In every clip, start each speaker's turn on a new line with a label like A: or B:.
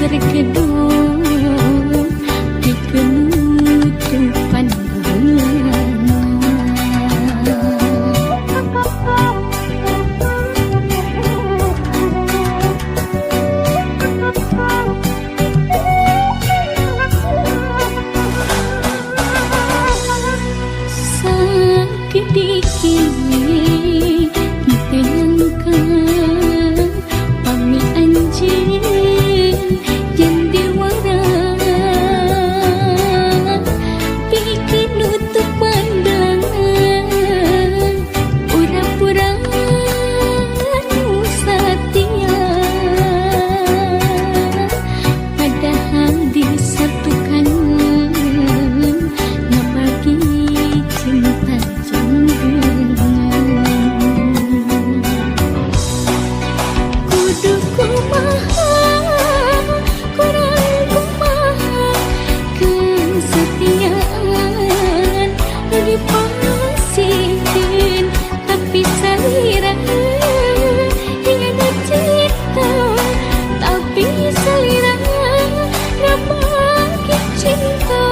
A: Berkedut di penutupan sakit dikit ditengangkan pami anjing dipasihkan, tapi selera hingga cinta, tapi selera nak cinta.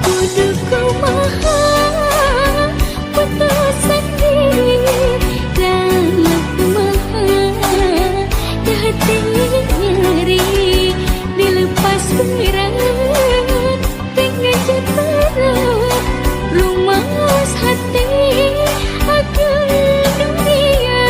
A: Kudu kumaha putus sendiri dalam kumaha hati nyeri dilepas berat. Rumas hati akan dunia.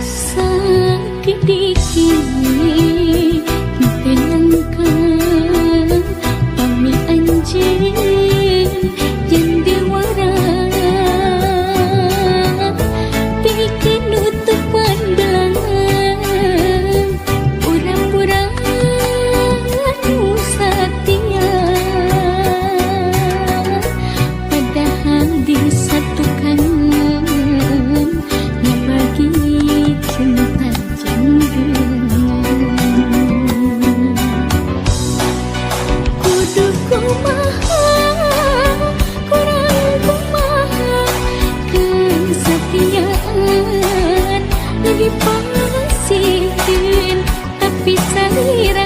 A: Sakit dikit ditenangkan pami anjing jendiwara bikin nutupan belangan pura-pura setia padahal disatukan bagi cinta jenggengan. Kudu kumaha kurang kumaha kesetiaan dipasihkan, tapi selera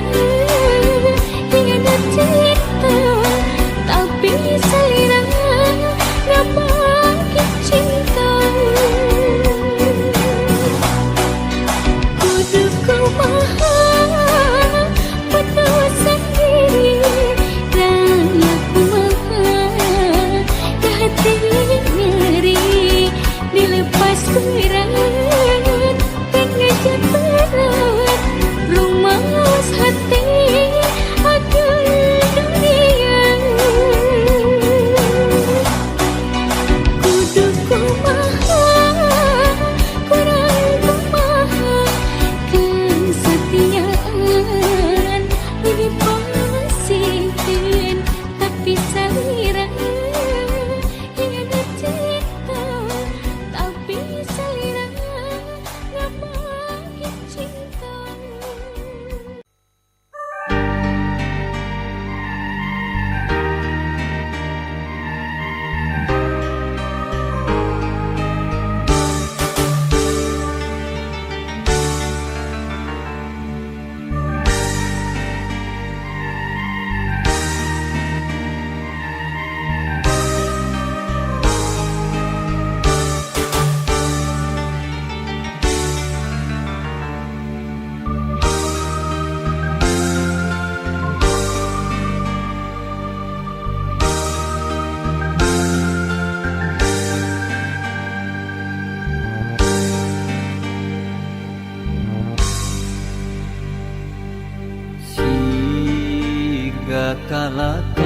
A: hingga cinta, tapi selera nak cinta. Kudu kumaha putus sendiri dalam kumaha hati nyeri dilepas berat pengejar berat rumas hati akan dunia. Kudu kumaha kurang kumaha kesetiaan
B: kalakai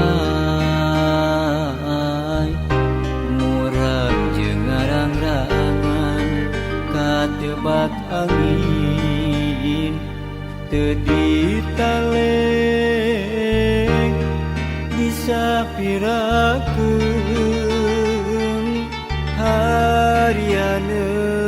B: murag jeung ngarang-rangan katebak angin teu ditaleng disapirakeun harianeun.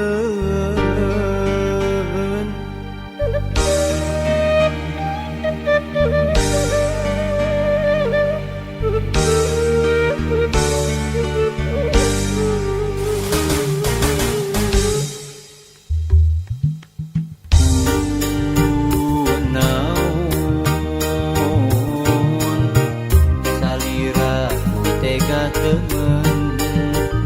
B: Kunaon salira ku tega temen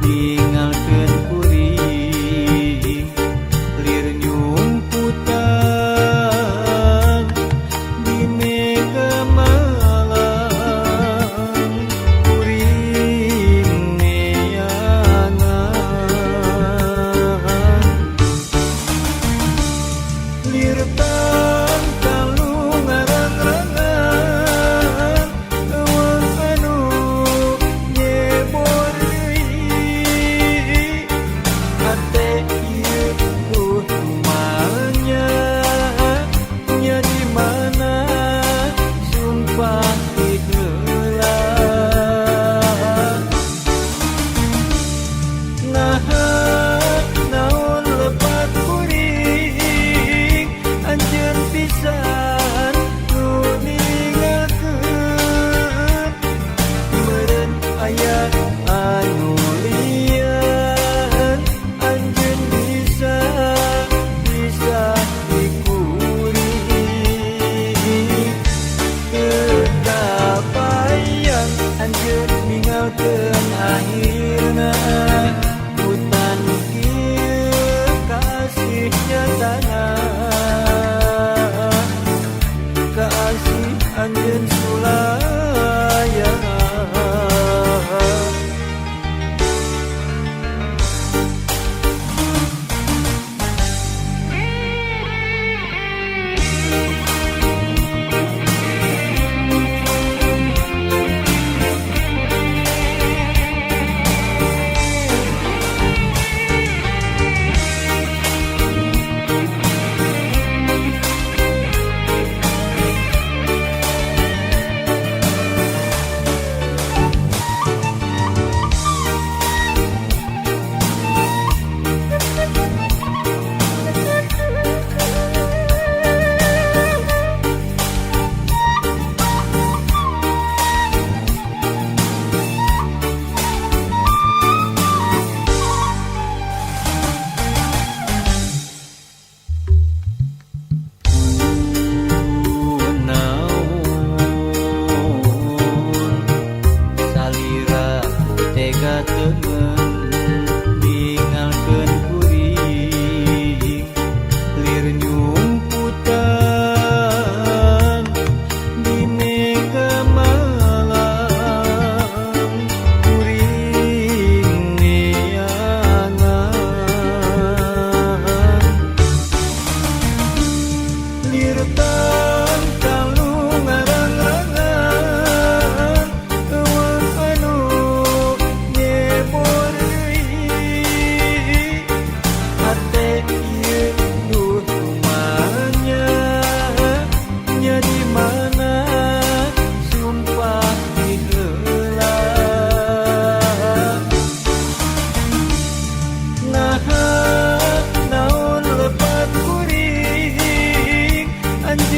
B: ningalkeun kuring lir nyumputan di mega malam kuring neangan lir tangkalu ngarang-rangan eueuh anu nyebor deui hate ieu duh manya nya di mana sumpah ti heula naha naon lepat kuring anjeun pisan nu ninggalkeun meureun aya anu lian anjeun bisa bisa dikuring teu kabayang anjeun ninggalkeun akhirna hutan kieu kasih nyatana kasih anjeun sulaya. Kunaon salira ku tega temen ningalkeun kuring lir nyumputan di mega malam kuring neangan lir tangkalu ngarang-rangan eueuh anu nyebor deui hate ieu duh manya nya di mana sumpah ti heula naha naon lepat kuring anjeun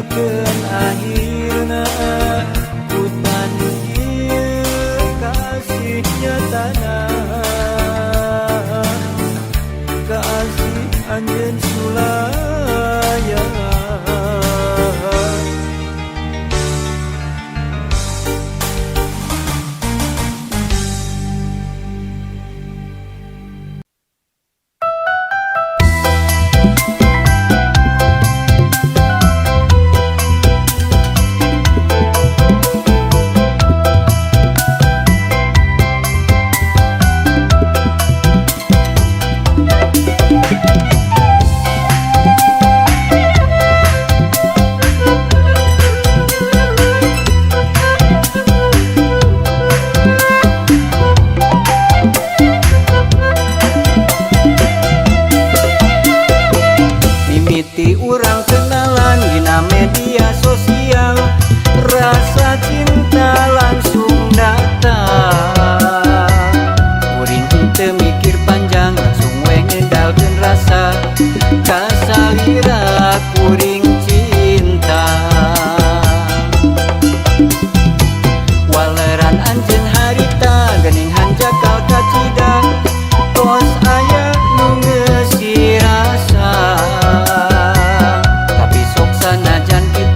B: Ninggalkeun akhirna hutan ieu kasih nyatana kasih anjeun sulaya. Mimiti urang kenalan dina media sosial, rasa cinta langsung datang. Kuring henteu mikir panjang, langsung we ngedalkeun rasa kasalira kuring cinta. Waleran anjeun harita geuning hanjakal kacida, tos aya nu ngeusi rasa. Tapi sok sanajan kitu.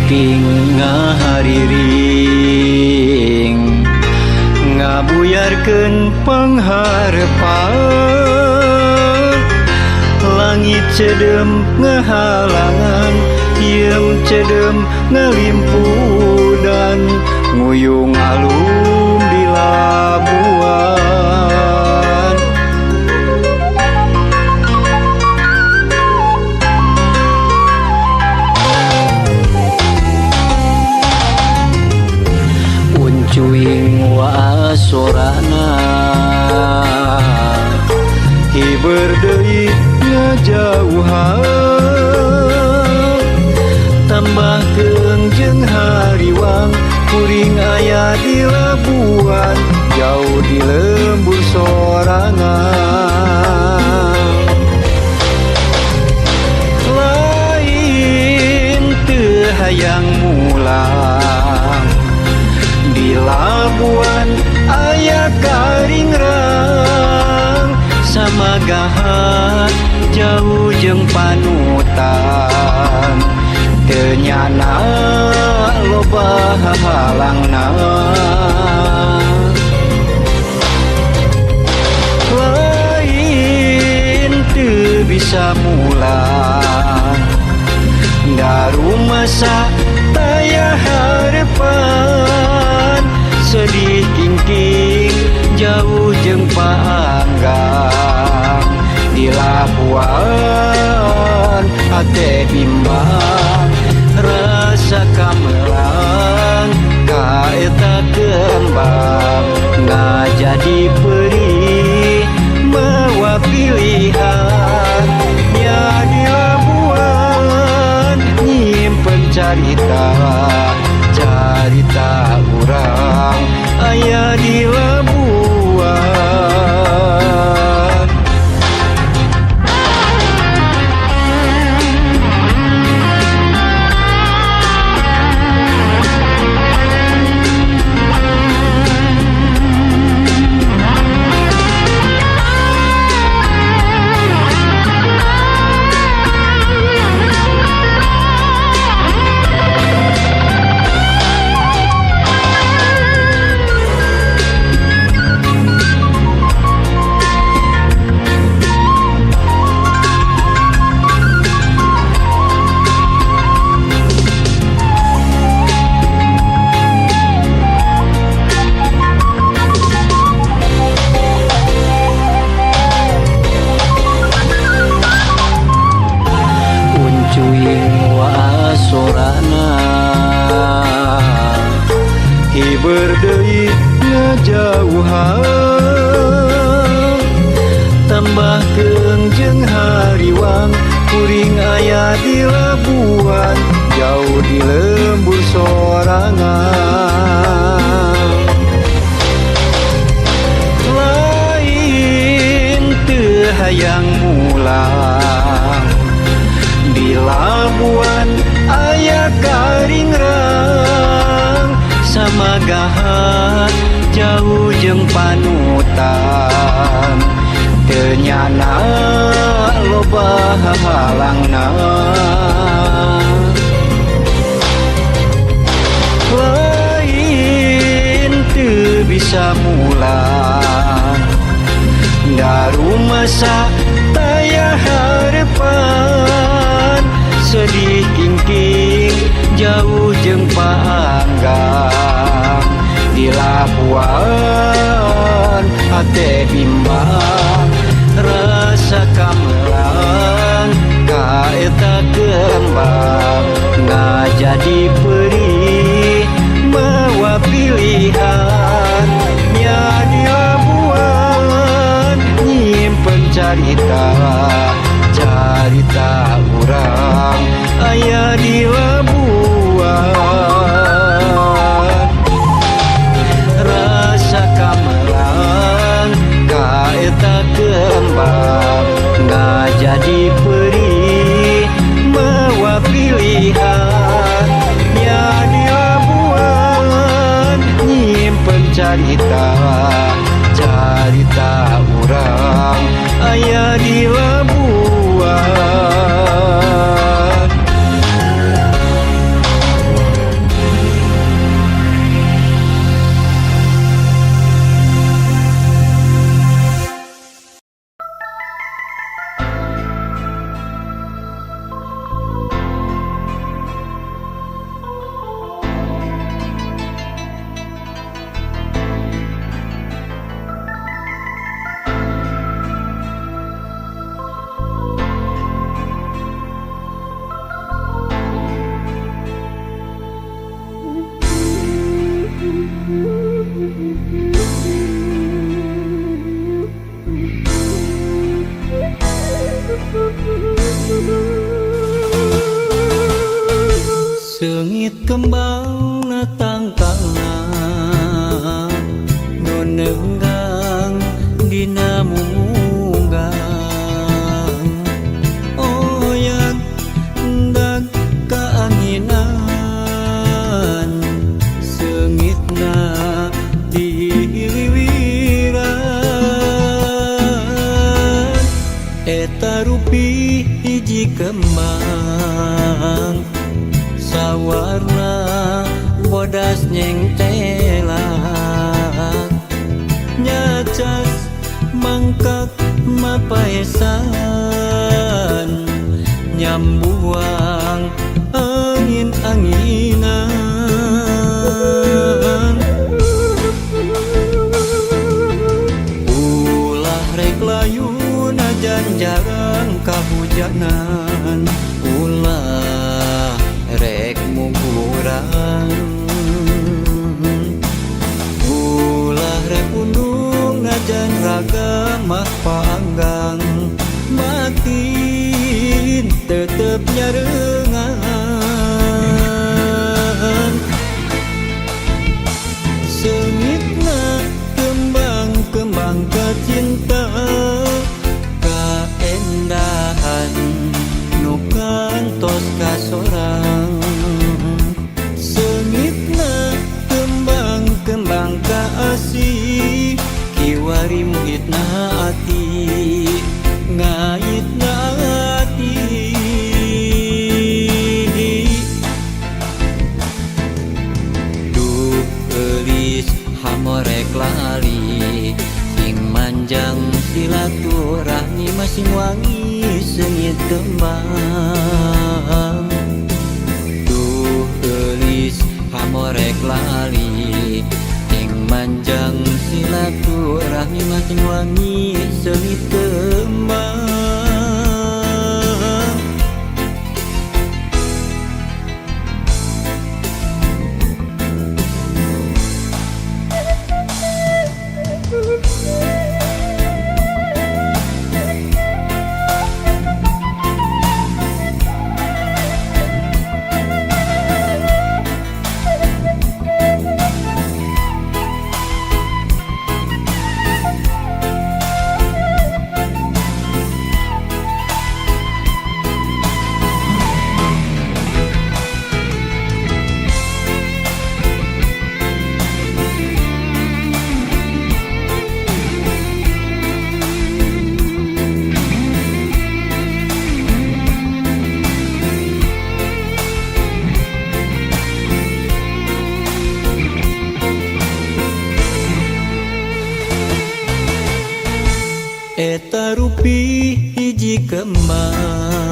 B: Kingking ngahariring ngabuyarkeun pangharepan. Langit cedem ngahalangan, hieum cedem ngalimpudan, nguyung alum di Labuan. Uncuing wasorana hiber deui ngajauhan, tambah keung jeung hariwang, kuring aya di Labuan jauh di lembur sorangan. Lain teu hayang mulang, di Labuan aya karingrang, samagahan jauh jeung panutan, teu nyana loba hahalangna. Lain teu bisa mulang, darumasa taya harepan, sedih kingking jauh jeung paanggang, di Labuan hate bimbang, rasa kamelang ka eta kembang, ngajadi perih mawa pilihan nya di Labuan nyimpen carita, carita urang aya di Labuan. Uncuing wasorana hiber deui ngajauhan, tambah keung jeung hariwang, kuring aya di Labuan jauh di lembur sorangan. Lain teu hayang mulang, di Labuan aya karingrang, samagahan jauh jeung panutan, teu nyana loba hahalangna. Lain teu bisa mulang, darumasa taya harepan, sedih kingking jauh jeung paanggang, di Labuan hate bimbang, rasa kamelang ka eta kembang, ngajadi perih mawa pilihan nya di Labuan nyimpen carita, carita urang aya di Labuan. Rasa kamelang ka eta kembang. kembang natangkalna nu neunggang dina mumunggang oyak ndag kaanginan seungitna diliwiran eta rupi hiji kembang sawarna bodas nyengtelak nyacas mangkak mapaesan nyambuang angin-anginan ulah rek layu najan jarang kahujanan ulah rek mugurang ulah rek undung najan raga mah panggang makin tetep nyarengan seungitna kembang-kembang kacinta kaendahan nu kantos kasorang seungitna kembang-kembang kaasih kiwari muhitna ati ngaitna ati duh geulis hamorek lali sing manjang silaturahmi masing wangi seungit kembang duh geulis hamorek lali sing manjang silaturahmi masing wangi seungit kembang. Eta rupi hiji kembang.